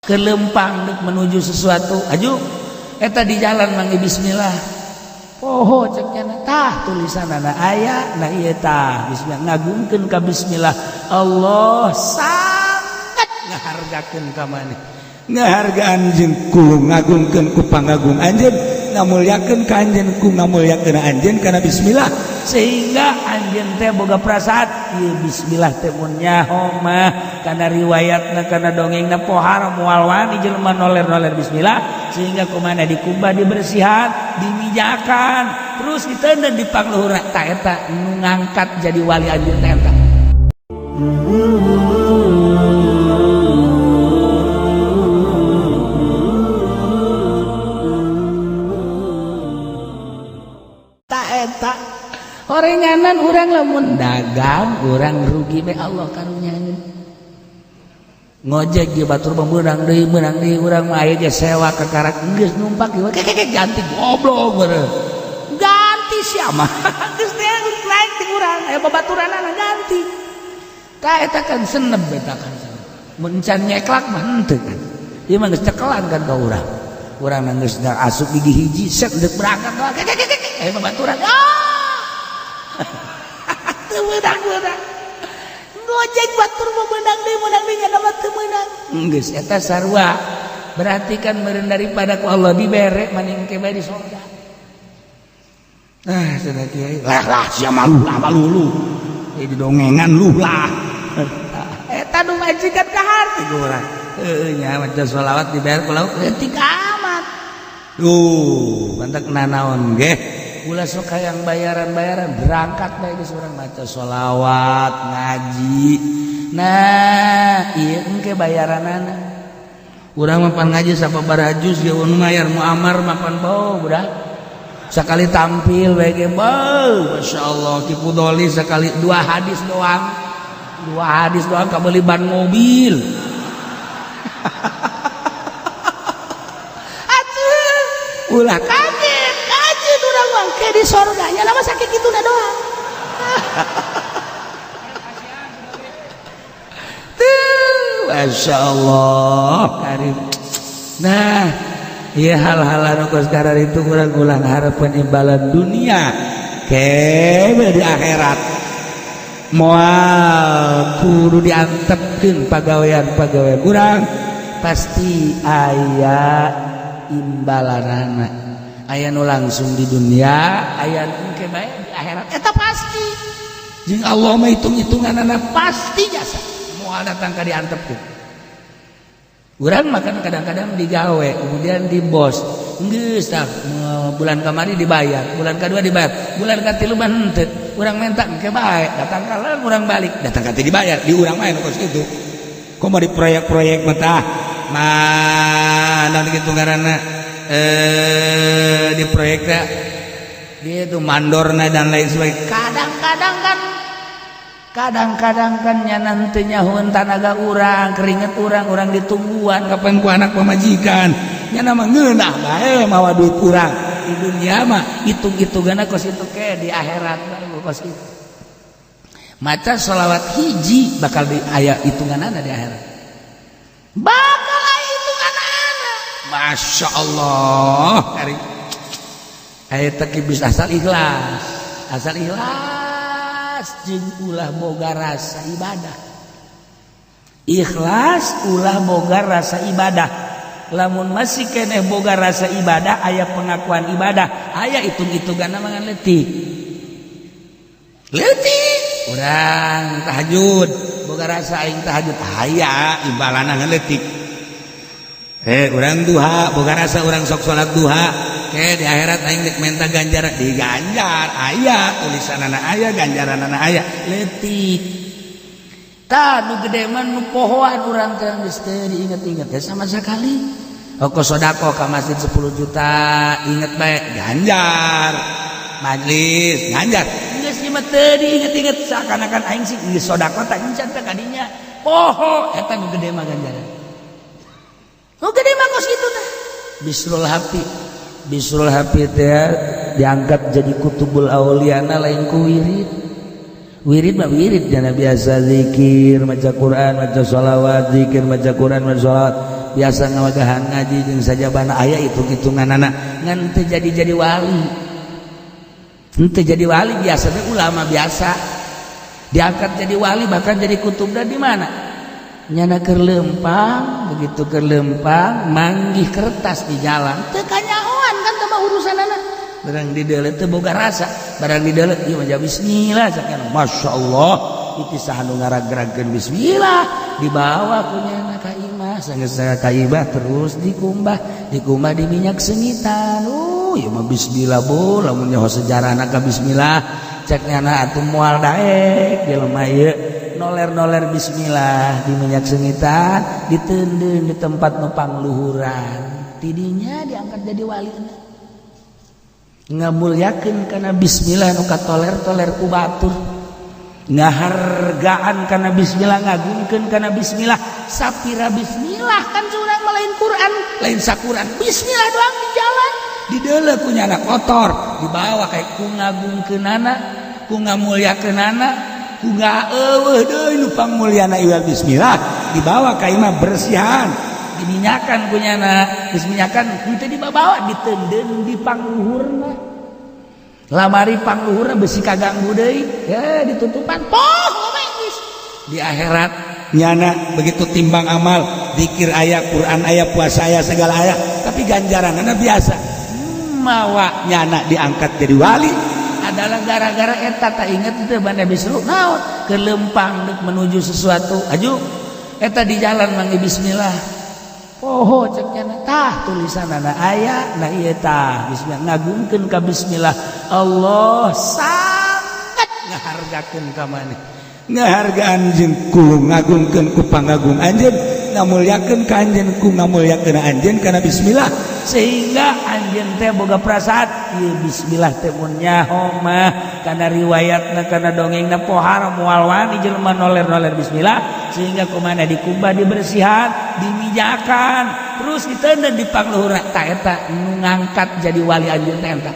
Ke lempang menuju sesuatu aju eta di jalan manggil bismillah. Poho cek nya tah tulisanana aya. Nah, ieu tah bismillah, ngagungkeun ka bismillah. Allah sangat ngahargakeun ka maneh, ngahargaan jeung ku ngagungkeun ku pangagung anjeun, ngamulyakeun ka anjeun ku ngamulyakeun anjeun kana bismillah. Sehingga anjeun teh boga perasaan ieu bismillah teh mun nyaho mah kana riwayatna, kana dongengna, pohara moal wani jelema noler-noler bismillah. Sehingga kumana dikumbah, dibersihan, dimijakan, terus diteundeun di pangluhurna. Ta eta nu ngangkat jadi wali anjeun teh eta. Ta eta orenganan urang, lamun dagang urang rugi be Allah karunyanya. Ngojek di batur mah meunang deui, meunang deui. Urang mah aya ge sewa kakarak geus numpak ieu kekeke ganti, goblok bener ganti sia mah geus teh naik ti urang aya babaturanana ganti. Ta eta kan seneb, eta kan seneb mun can nyeklak mah henteu kan. Ieu mah geus cekelan kan ka urang. Urang geus asup gigi hiji set deuk berangkat kekeke aya babaturan, ah teu meunang-meunang. Ngojek batur mah meunang deui, meunang deui, nya mah teu meunang geus. Eta sarua berarti kan meureun daripada ku Allah dibere maning ke bae di sorga. Ah, cenah kiai lah lah sia malu lah, malu lu di dongengan lu lah. Eta nu majikan ka harti ku urang, heueuh nya maca sholawat dibayar ku lauk leutik amat. Duh, mantak nanaon ge. Ulah sok hayang bayaran-bayaran, berangkat bae geus urang maca sholawat, ngaji. Nah, ieu engke bayaranana. Urang mah pan ngaji sababaraha juz ge nu mayar mu amar mapan bau budak. Sekali tampil bae ge bau, masyaallah. Ki Pudoli sekali dua hadis doang. Dua hadis doang kabeli ban mobil. Atuh, ulah kaget. Kaget urang mah ke di sorganya nama sakit kitu na doang. Tuh, Masya Allah karim. Nah, ya hal-hal anu kos itu kurang ulang harapan imbalan dunia kebe di akhirat moal kudu diantepkeun pagawean-pagawean urang, pasti aya imbalanana. Aya nu langsung di dunia, aya nu engke bae di akhirat. Eta pasti jeung Allah mah hitung-hitunganana pasti jasa moal datang ka diantepkeun. Urang makan kadang-kadang digawe kemudian di bos geus tah bulan kamari dibayar, bulan kedua dibayar, bulan katilu mah henteu. Urang minta engke bae datang kalah, urang balik datang ka dibayar di urang mah kos kitu. Komo di proyek-proyek mah tah mana kitu ngaranna, di proyeknya dia itu mandorna dan lain sebagainya. Kadang-kadang kan, kadang-kadang kan nya nanti nyahueun tanaga urang, keringet urang, urang ditungguan kapan ku anak pamajikan nya nama ngeunah bae mawa duit urang. Di dunia mah hitung-hitunganna kos itu, ke di akhirat baru kos itu. Maca sholawat hiji bakal di aya hitunganana di akhirat, bakal aya hitunganana. Masya Allah karim. Aya teh bisa asal ikhlas, asal ikhlas jeung ulah boga rasa ibadah. Ikhlas, ulah boga rasa ibadah. Lamun masih keneh boga rasa ibadah, aya pengakuan ibadah, aya hitung-hitungan mangan leutik leutik. Urang tahajud boga rasa aing tahajud, aya imbalana ngan leutik. Urang duha boga rasa urang sok salat duha, ke di akhirat aing rek menta ganjaran, diganjar, aya tulisanana, aya ganjaranana, aya. Leutik. Tah, nu gede mah nu pohoan urang teh geus teu diinget-inget ya sama sekali. Oko sodako ka masjid 10 juta inget bae. Ganjar majlis ganjar. Geus ieu mah teu diinget-inget, seakan-akan aing sih geus sodako tak encan teh kadinya poho. Eta nu gede mah ganjaran, nu gede mah kos kitu teh. Bisrul Hafi, Bisrul Hafi teh diangkat jadi kutubul auliana lain ku wirid. Wirid mah wirid jana biasa, zikir, maca Quran, maca sholawat, zikir, maca Quran, maca sholawat. Biasa ngawagahan ngaji jeung sajabana aya hitung-hitunganana ngan teu jadi-jadi wali. Henteu jadi wali, biasa teh ulama biasa. Diangkat jadi wali, bahkan jadi kutubna di mana? Nyana keur lempang, begitu keur lempang manggih kertas di jalan. Teu kanyahoan kan teh mah urusanana. Barang dideuleu teu boga rasa, barang dideuleu ieu mah bismillah sakana. Masyaallah, itu saha nu ngaragragkeun bismillah dibawa ku nyana ka imah, sanggeus ka imah terus dikumbah, dikumbah di minyak seungitan. Ieu mah bismillah bu, lamun nyaho sejarahna ka bismillah cek nyana atuh moal daek jelema ieu noler-noler bismillah di minyak seungitan, diteundeun di tempat nu pangluhuran, tidinya diangkat jadi walina, ngamulyakeun kana bismillah nu katoler-toler ku batur, ngahargaan kana bismillah, ngagungkeun kana bismillah. Sapira bismillah kan curang mah, lain Quran, lain sakuran, bismillah doang di jalan dideuleu ku nyana kotor, dibawa kayak ku ngagungkeunana, ku ngamulyakeunana, ku eueuh deui nu pangmulyana ieu bismillah. Dibawa ka imah, bersihan, diminyakan ku nyana, geus minyakan henteu dibawa, diteundeun di pangluhurna lamari, pangluhurna besi kaganggu deui ya, ditutupan poh geus. Di akhirat nyana begitu timbang amal, zikir aya, Quran aya, puasa aya, segala aya, tapi ganjaranana biasa mawa nyana diangkat jadi wali. Adalah gara-gara eta. Tak inget itu banda bisru naon kelempang dek menuju sesuatu aju eta di jalan manggih bismillah, poho cek nyana. Tah, tulisanana aya. Nah, ieu tah bismillah, ngagungkeun ka bismillah. Allah sangat ngahargakeun ka maneh. Ngahargaan jeung ku ngagungkeun ku pangagung anjeun, ngamulyakeun ka anjeun ku ngamulyakeun anjeun kana bismillah. Sehingga anjeun teh boga perasaan ieu bismillah teh mun nyaho mah kana riwayatna, kana dongengna, pohara moal wani jelema noler-noler bismillah. Sehingga kumana dikumbah, dibersihan, dimijakan, terus diteundeun di pangluhurna. Ta eta nu ngangkat jadi wali anjeun teh eta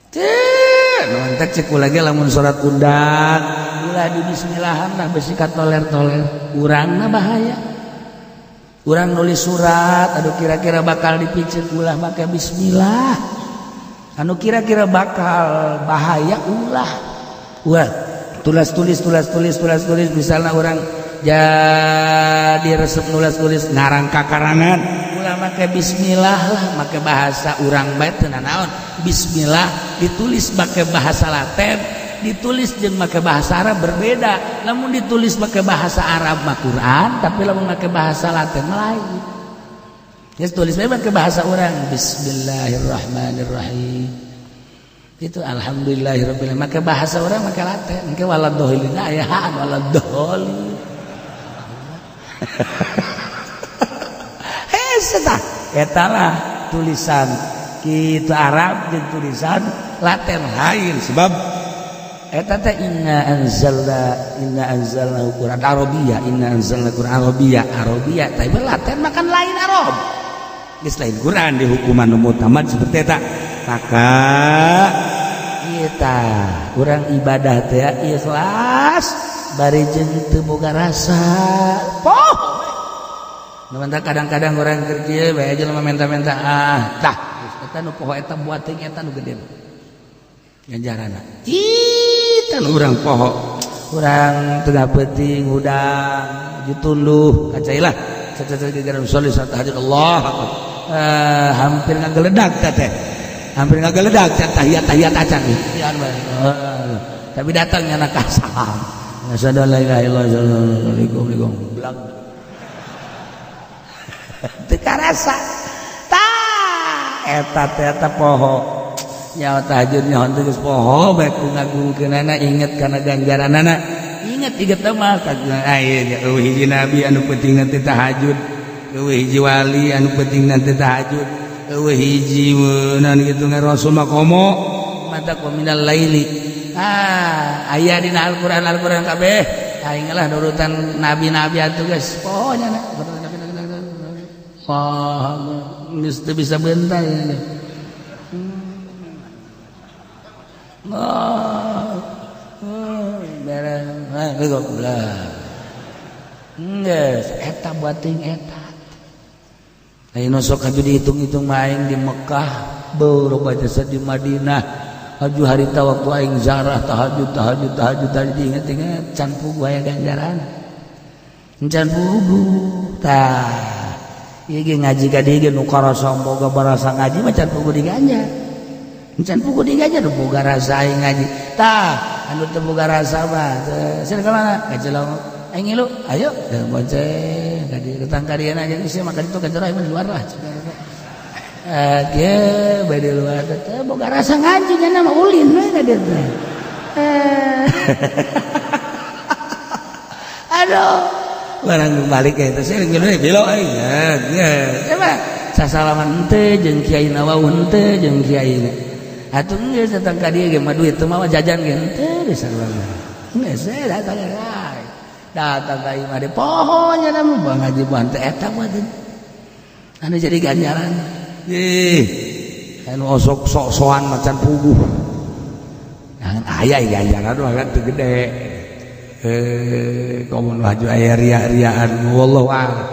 teh. Mantap, cek lagi lamun salat undang ulah di bismillahan lah, besi toler-toler urangna bahaya. Urang nulis surat aduh kira-kira bakal dipicek, ulah make bismillah. Anu kira-kira bakal bahaya ulah. Wah, tulis tulis tulis tulis tulis tulis, misalnya orang jadi resep nulis tulis ngarang kakarangan, ulah make bismillah lah, make bahasa urang bae teu naon. Bismillah ditulis make bahasa Latin, ditulis jeung make bahasa Arab berbeda. Lamun ditulis make bahasa Arab mah Quran, tapi lamun make bahasa Latin mah lain. Geus tulis bae make bahasa urang, bismillahirrahmanirrahim itu, alhamdulillahirabbil, make bahasa urang, make Latin engke waladhdallin aya waladhdallin. Hese tah eta lah tulisan kitu Arab jeung tulisan Latin lain, sebab eta teh inna anzalna, inna anzalna Quran Arabia, inna anzalna Quran Arabia, Arabia, tapi Latin makan lain Arab. Geus lain Quran di hukuman nu muktamad seperti eta, maka ieu tah urang ibadah teh ikhlas bari jeung teu boga rasa poh. Nu kadang-kadang orang kerja bae aja minta-minta, ah tah eta nu poho eta buat teuing eta nu gede ganjaranna. Ih, nu urang poho. Urang tengah peuting hudang ditunduh kacailah caca gara sholli salat tahajud, Allah akbar, hampir ngageledag teh, hampir ngageledag can tahiyat tahiyat acan ya, tapi datangnya nak salam, asyhadu an la ilaha illallah, assalamualaikum, belang teu karasa. Tah eta teh eta poho nyawa tahajud nyaho teh geus poho bae ku ngagungkeunana, inget kana ganjaranana, inget inget mah aya eueuh hiji nabi anu penting nanti tahajud, eueuh hiji wali anu penting nanti tahajud, eueuh hiji meunang kitu rasul mah komo. Mata minal laili, ah aya dina Al-Qur'an, Al-Qur'an kabeh aing lah nurutan nabi-nabi atuh geus poho nya. Oh, geus teu bisa bentar ya. Oh, beres. Geus eta buat ting eta. Ayeuna sok aju dihitung-hitung mah, aing di Mekah beuh jasa, di Madinah aju harita waktu aing zarah tahajud, tahajud, tahajud, tahajud, diinget-inget can puguh aya ganjaran, can puguh. Tah, ieu ge ngaji ka dieu ge nu karasa boga barasa ngaji mah can puguh diganjar, can puguh diganjar. Boga rasa aing ngaji. Tah, anu teu boga rasa mah sieun ka mana ka Cilongok, aing ngilu, ayo bonceng ka dieu, datang ka dieu aja sih, maka itu kan aing di luar lah. Eh, ge bae di luar teh boga rasa ngaji nya mah ulin we ka dieu teh. Eh. Aduh, barang balik ka itu sih ngilu bilo aing. Ya, coba sasalaman henteu jeung kiai, nawa henteu jeung kiai. Atuh geus datang ka dieu ge mah duit teu mawa, jajan ge henteu, disarua. Geus datang, datang ka imah de poho nya mah ngaji mah teh eta mah anu jadi ganjaran. Ih, anu osok sok-sokan macan puguh. Jangan aya ganjaran mah kan teu gede. Eh, komo laju aya ria-riaan, wallahu a'lam.